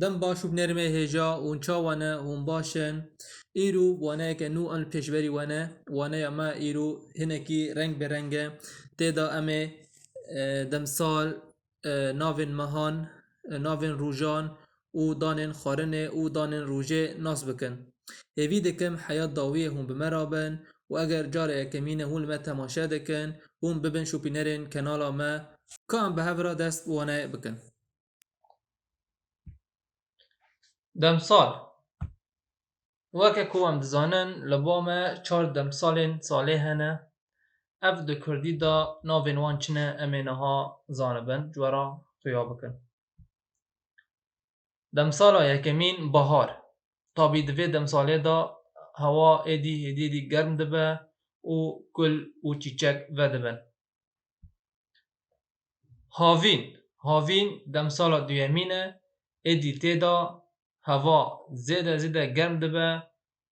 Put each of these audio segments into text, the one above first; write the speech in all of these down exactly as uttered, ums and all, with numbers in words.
Dem baş û binêrê me hêja, hûn çawa ne, hûn baş in? Îro waneyeke nû em li pêşberî we ne. Waneya me îro hinekî reng bi reng e. Tê de em ê, e, demsal, e, navên mehan, e, navên rojan û danên xwarinê û danên rojê nas bikin. Hêvî dikim heya dawiyê hûn bi me re bin û eger cara yekemîn e hûn li me temaşe dikin, hûn bibin şopînerên kanala me, ka em bi hev re dest bi waneyê bikin. Demsal. Weke ku em dizanin, li ba me çar demsalên salê hene. Ev di kurdî de navên wan çi ne, em ê niha zanibin, ji we re xuya bikin. Demsala yekemîn, bahar. Tabî di vê demsalê de hewa êdî hêdî hêdî germ dibe û gul û çîçek vedibin. Havîn. Havîn demsala duyemîn e. Êdî tê de heva zêde zêde germ dibe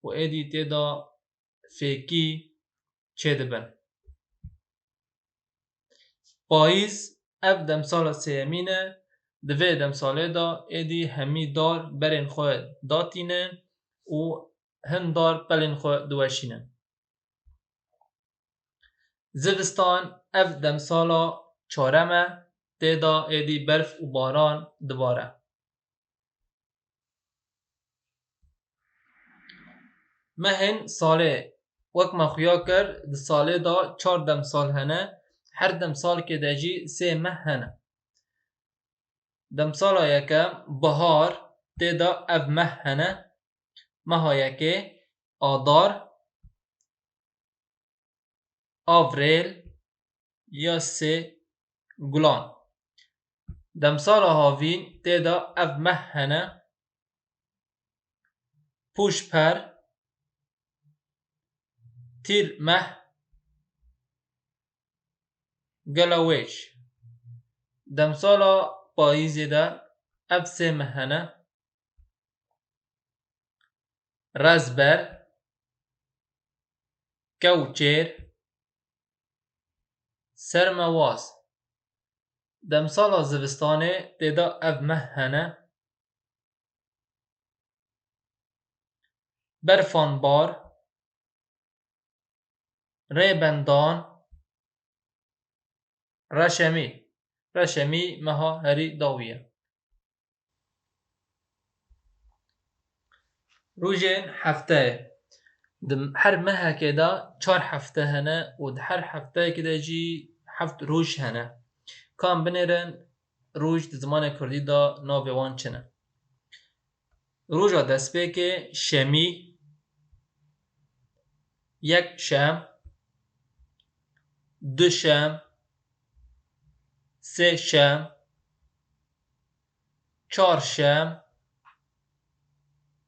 û êdî tê de fêkî çêdibin. Payîz. Ev demsala sêyemîn e. Di vê demsalê de êdî hemî dar berên xwe datînin û hin dar pelên xwe diweşînin. Zivistan. Ev demsala çarem e, tê de êdî berf û baran dibare. Mehên salê. Wek me xuya kir, di salê de çar demsal hene. Her demsalkê de jî sê meh hene. Demsala yekem, bihar, tê de ev meh hene. Meha yekê, adar, avrêl, ya sê, gulan. Demsala havîn, tê de ev meh hene. Pûşper, tîr meh, gelawêj. Demsala payîzê de ev sê meh hene. Rezber, kewçêr, sermewaz. Demsala zivistanê tê de ev meh hene. Berfanbar, rêbendan, reşemî. Reşemî meha herî dawî ye. Rojên hefteyê. Di her mehekê de çar hefte hene û di her hefteyekê de jî heft roj hene. Ka em binêrin, roj di zimanê kurdî de navê wan çi ne? Roja destpêkê şemî, yek şem, du şem, sê şem, çar şem,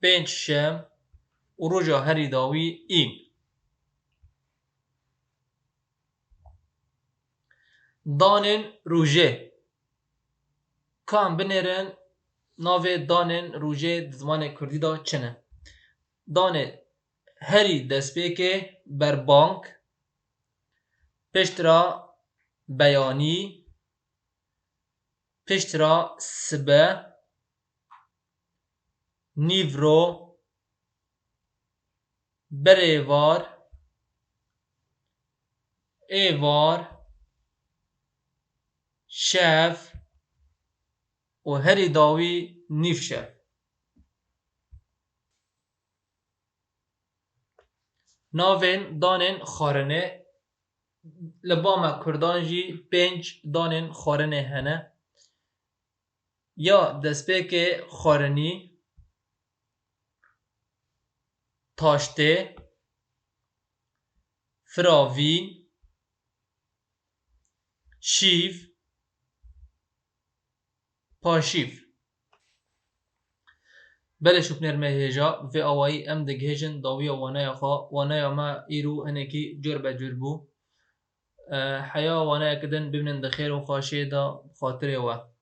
pênc şem û roja herî dawî în. Danên rojê. Ka em binêrin, navê danên rojê di zimanê kurdî de çi ne? Danê herî destpêkê berbang, piştre beyanî, piştre sibe, nîvro, berêvar, êvar, şev û herî dawî nîvşev. Navên danên xwarinê. Li ba me kurdan jî pênc danên xwarinê hene. Ya destpêkê xwarinî, taştê, firavîn, şîv, paşîv. Belê şopîner me hêja, vê awayî em digihêjin dawiya waneya xwe. Waneya me îro hinekî cur be cur bû. E, heya waneyeke din bimînin di xêr û xweşiyê de, bi xatirê we.